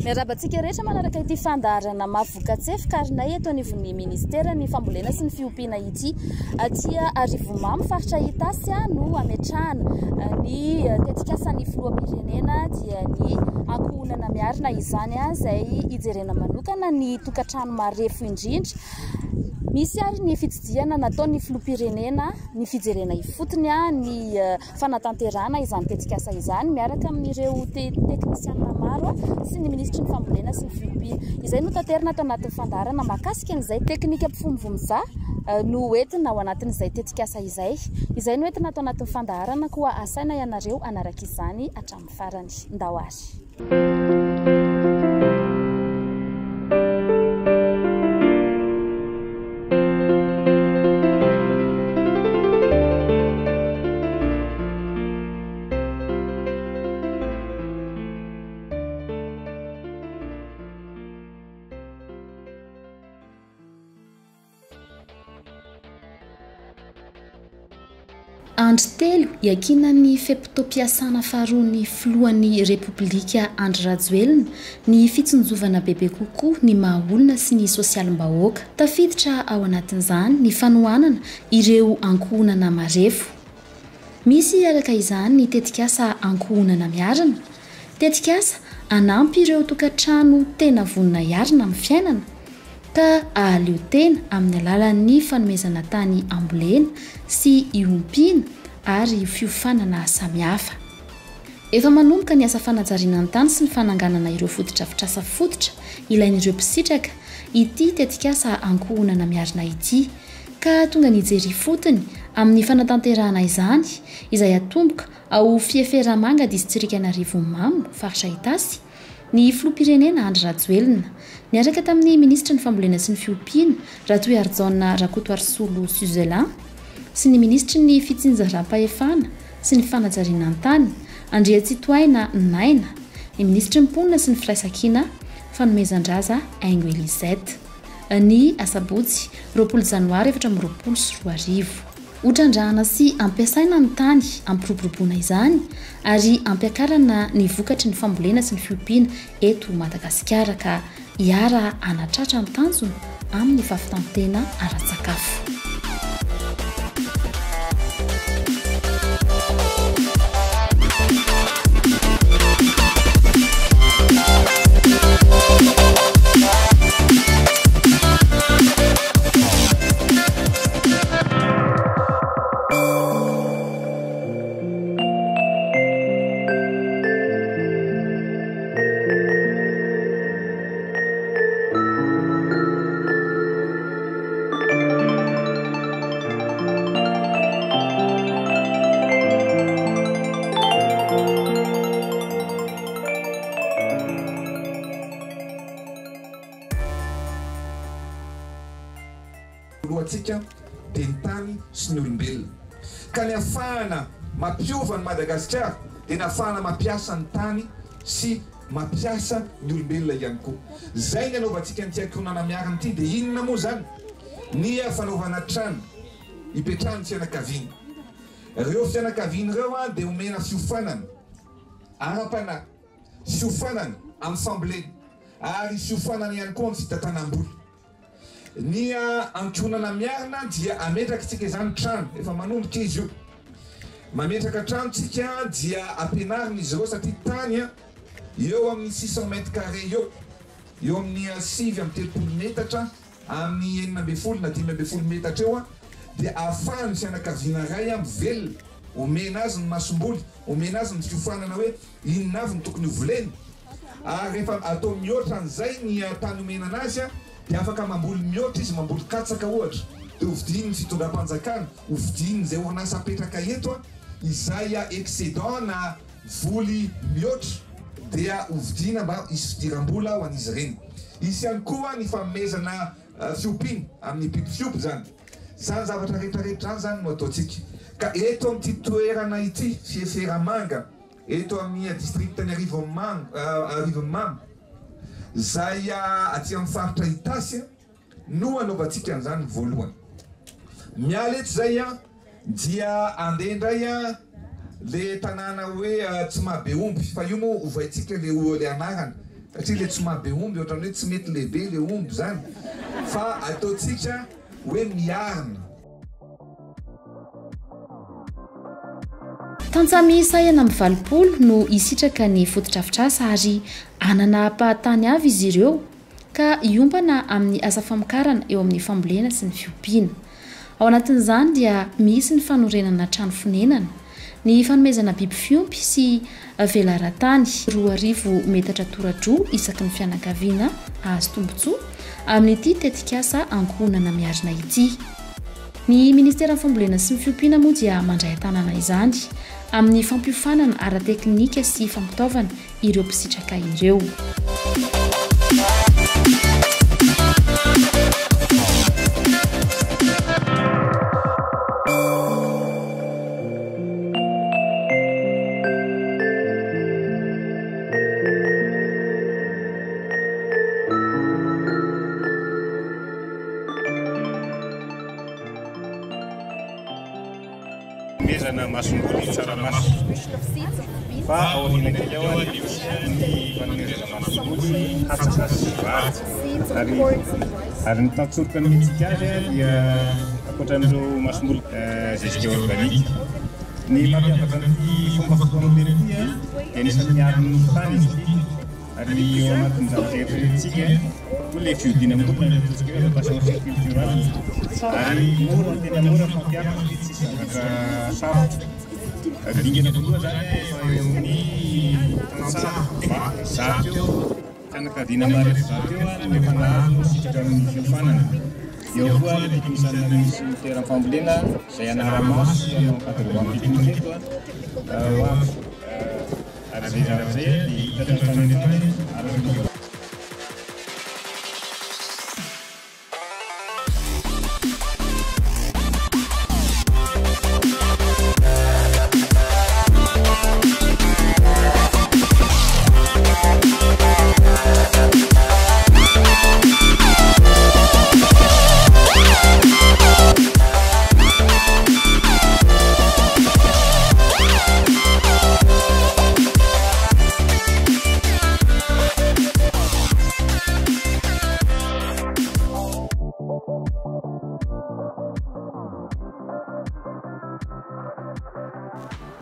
Miarahaba antsika rehetra manaraka ity fandaharana Mahavokatsy vokarinay eto anivon'ny Ministeran'ny Fambolena sy ny Fiompiana ity. Aty Arivomamo, faritra Itasy no ametrahana ny tetikasan'ny filoham-pirenena dia ny ankohonana miarina izany izay hijerena manokana ny tokantrano marefo indrindra. Misy ary ny fitsidihana nataon'ny filoham-pirenena, ny fijerena ifotony ny fanatanterahana izany tetikasa izany miaraka amin'ireo teknisianina maro sy ny minisitry ny fambolena sy ny fiompiana. Izay no taterina ato anatin'ny fandaharana mahakasika an'izay teknika mpifomivomizaha eh, no entina ao anatin'izay tetikasa izay. Izay no entina ato anatin'ny fandaharana koa asaina ianareo hanaraka izany hatramin'ny farany. Ndao ary. Andry telo iankinan'ny fe-potoam-piasana faharoan'ny filohan'ny Repoblika Andry Rajoelina ny fitsinjovana bebe kokoa ny maha olona sy ny sosialim-bahoaka. Tafiditra ao anatin'izany ny fanohanana ireo ankohonana marefo. Misy araka izany ny tetikasa Ankohonana Miarina, tetikasa hanampy ireo tokantrano tena vonona hiarina amin'ny fiainana ka hahaleo tena amin'ny alalan'ny fanomezana tany hambolena sy hiompiana ary fiofanana samihafa. Efa manomboka ny asa fanajariana ny tany sy ny fananganana ireo fotodrafitrasa fototra ilain'ireo mpisitraka ity tetikasa Ankohonana Miarina ity ka tonga nijery ifotony amin'ny fanatanterahana izany izay hatomboka ao Fieferamanga distrikan'Arivonimamo, faritra Itasy, ny filoham-pirenena Andry Rajoelina, niaraka tamin'ny minisitry ny fambolena sy ny fiompiana, Ratohiarijaona Rakotoarisolo Suzelin, sy ny minisitry ny fitsinjaram-pahefana sy ny fanajariana ny tany, Andriatsitohaina Naina, ny minisitry ny mponina sy ny firaisankina, Fanomezandraza Haingo Elisette. Ny asabotsy 20 janoary 2024. Hotrandrahana sy ampiasaina ny tany hampiroboroboana izany ary hampiakarana ny vokatry ny fambolena sy ny fiompiana eto Madagasikara ka hiara hanatratra ny tanjona amin'ny fahavitan-tena ara-tsakafo. Lohantsika dia ny tany sy ny olombelona. Ka ny afahana mampiova an'i Madagasikara dia ny afahana mampiasa ny tany sy mampiasa ny olombelona ihany koa. Izay ny anaovantsika an'ity ankohonana miarina ity dia inona moa izany? Ny fanaovana trano hipetrahan'ny fianakaviana. Ireo fianakaviana ireo dia omena fiofanana ara-panahy, fiofanana amin'ny fambolena ary fiofanana ihany koa amin'ny fitantanam-bola. Ny ankohonana miarina dia ametrakitsika izany trano, efa manomboka izy io. Mametraka trano tsika dia ampianarina izy ireo satria tany eo amin'ny 600 mètres carrés eo, eo amin'ny 39 metatra amin'ny 16 na 15 metatra eo dia ahafahan'ny fianakaviana iray mivelona, omena azy ny masomboly, omena azy ny fiofanana hoe inona avy no tokony hovolena ary rehefa atao mihoatra an'izay ny tany omena anazy dia afaka mamboly mihoatra izy, mamboly katsaka ohatra, dia hovidian'ny fitondram-panjakana, hovidian'izay orinasa apetraka eto izay excédent na voly mihoatra dia hovidiana mba hisy fidiram-bola ho an'izy ireny. Hisy ihany koa ny fanomezana fiompiana amin'ny biby fiompy izany. Izany zavatra rehetra rehetra izany izany no ataontsika. Ka eto amin'ity toerana ity, Fieferamanga, eto amin'ny distrikan'i Arivonimamo, izay aty amin'ny faritra Itasy no anaovantsika an'izany voalohany. Miala eto izay dia andeha indray le tanàna hoe Tsimahabeomby, fa io moa ovaintsika le le anarana. Satria le tsy maha be omby ohatran'ny hoe tsy mety lehibe le omby zany fa ataontsika hoe miarina. Tantsaha miisa 86 no hisitraka ny fotodrafitrasa ary hanana ampahatany avy izy ireo ka hiompana amin'ny asa famokarana eo amin'ny fambolena sy ny fiompiana. Ao anatin'izany dia misy ny fanorenana trano fonenana, ny fanomezana biby fiompy sy velaran-tany 2000 metatra tora-droa isaky ny fianakaviana hahazo tombontsoa amin'ity tetikasa Ankohonana Miarina ity. Ny Ministeran'ny Fambolena sy ny Fiompiana moa dia mandray an-tanana izany amin'ny fampiofanana ara-teknika sy fampitaovana ireo mpisitraka ireo. Fanomezana masomboly tsaramaso. Fa aoriana kely ao dia misy ny fanomezana masomboly katsaka sy vary. Ary ary ny tantsoroka nomentsika azy dia ankoatran'ireo masomboly zezika organika. Ny mampiavaka an'ity fomba fambolena ity dia anisan'ny miaro ny tany izy ity. Ary eo anatin'ny zavatra eritreretintsika koa ilay fihodinam-bola ilay ataontsika hoe rotation culturale. Ary mora, tena mora fampiharina satria tsisy zavatra sarotra. Dingana voalohany izany efa eo amin'ny tantsaha 100 eo, fianakaviana marefo 100 eo no efa nahazo sitraka amin'ny fiofanana. Eo koa ny teknisianina minisiteran'ny fambolena izay hanara-maso sy hanao encadrement technique eto ho avy. Ary izay zavatra izay dia hita hatrany hatrany araka ny.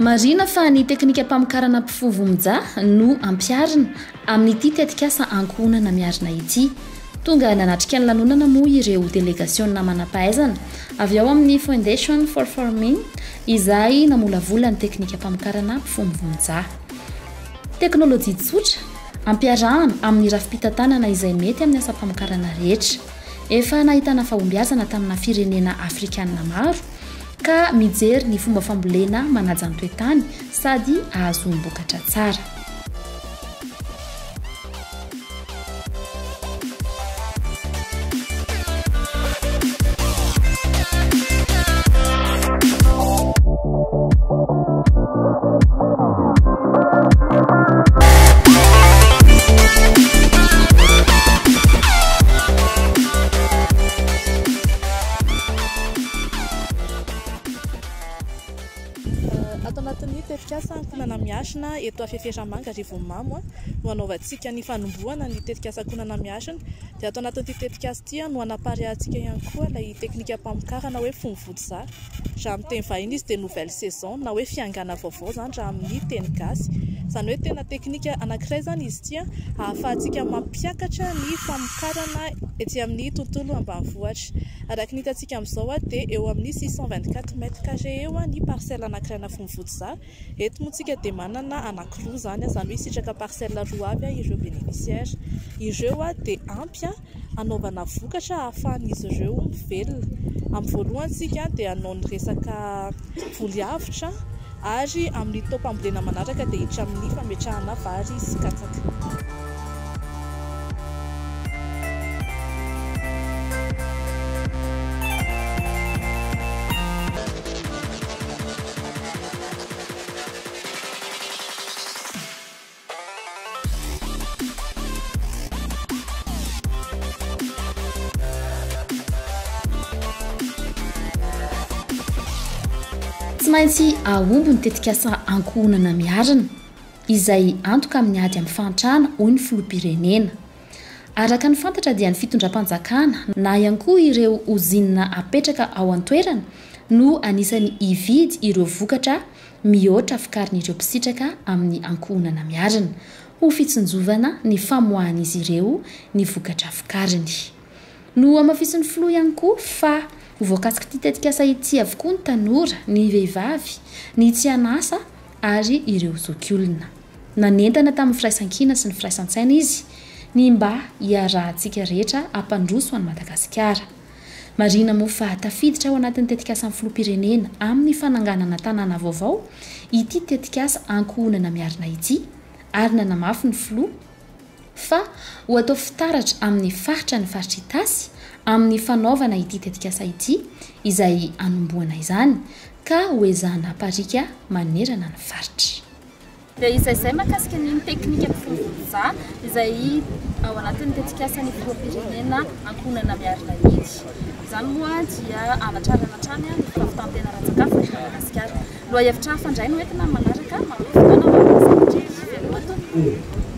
Marihina fa ny teknikam-pamokarana mpifovomja no ampiharina amin'ity tetikasa Ankohonana Miarina ity. Tonga nanatrika ny lanonana moa ireo delegasiona manam-pahaizana avy ao amin'ny Foundation for Farming izay namolavola ny teknikam-pamokarana mpifomvomja. Teknolojia tsotra, ampiarahana amin'ny rafi-pitantanana izay mety amin'ny asam-pamokarana rehetra. Efa nahitana fahombiazana tamina firenena afrikanina maro ka mijery ny fomba fambolena manaja ny toetany sady ahazoam-bokatra tsara. Ato anatin'ny tetikasa Ankohonana Miasina eto Afeferamanga Arivonimamo no hanaovantsika ny fanombohana ny tetikasa Ankohonana Miasina. Dia ato anatin'ity tetikasa ity no hanapariahantsika ihany koa ilay teknikam-pamokarana hoe Fomivodizaha. Raha amin'ny teny vahiny izy dia nouvelle saison na hoe fiangana vaovao izany raha amin'ny teny gasy. Izany hoe tena teknika anankiray izany izy ity ahafahantsika mampiakatra ny famokarana ety amin'ny tontolo ambanivohitra. Araka ny hitantsika amin'izao dia eo amin'ny 624 mètres carrés eo ny parcelle anankiray ana Fomivodizaha. Eto moa tsika dia manana anankiroa izany, izany hoe hisitraka parcelle roa avy ireo bénéficiaires. Ireo dia ampy hanaovana vokatra ahafahan'izy ireo mivelona. Amin'ny voalohany tsika dia hanao ny resaka voly avotra ary amin'ny taom-pambolena manaraka dia hiditra amin'ny fametrahana vary sy katsaka. Tsy maintsy hahomby ny tetikasa Ankohonana Miarina. izay antoka amin'ny ady amin'ny fahantrana, hoy ny filoham-pirenena. Araka ny fantatra dia ny fitondram-panjakana na ihany koa ireo ozinina apetraka ao an-toerana no anisan'ny hividy ireo vokatra mihoatra vokarin'ireo mpisitraka amin'ny ankohonana miarina, ho fitsinjovana ny famoahan'izy ireo ny vokatra vokariny. Nohamafisin'ny filoha ihany koa fa ho voakasik'ity tetikasa ity avokoa ny tanora, ny vehivavy, ny tsy an'asa ary ireo zokiolona. Nanentana tamin'ny firaisankina sy ny firaisan-tsaina izy ny mba hiarahantsika rehetra hampandroso an'i Madagasikara. Marihina moa fa tafiditra ao anatin'ny tetikasan'ny filoham-pirenena amin'ny fananganana tanàna vaovao ity tetikasa ankohonana miarina ity ary nanamafy ny filoha fa ho atao fitaratra amin'ny faritra ny faritr'Itasy amin'ny fanaovana ity tetikasa ity izay hanombohana izany ka ho ezahana haparika manerana ny faritra. Dia izay izay mahakasika ny teknika mpivovoja izay ao anatin'ny tetikasan'ny filoham-pirenena ankohonana miarina iny. Izany moa dia hanatrarana hatrany ny fahavitan-tena ara-tsakafo eto Madagasikara. Lohahevitra hafa indray no entina amin'ny manaraka, manome fotoana ho an'ny izay indray. Veloma tompoko.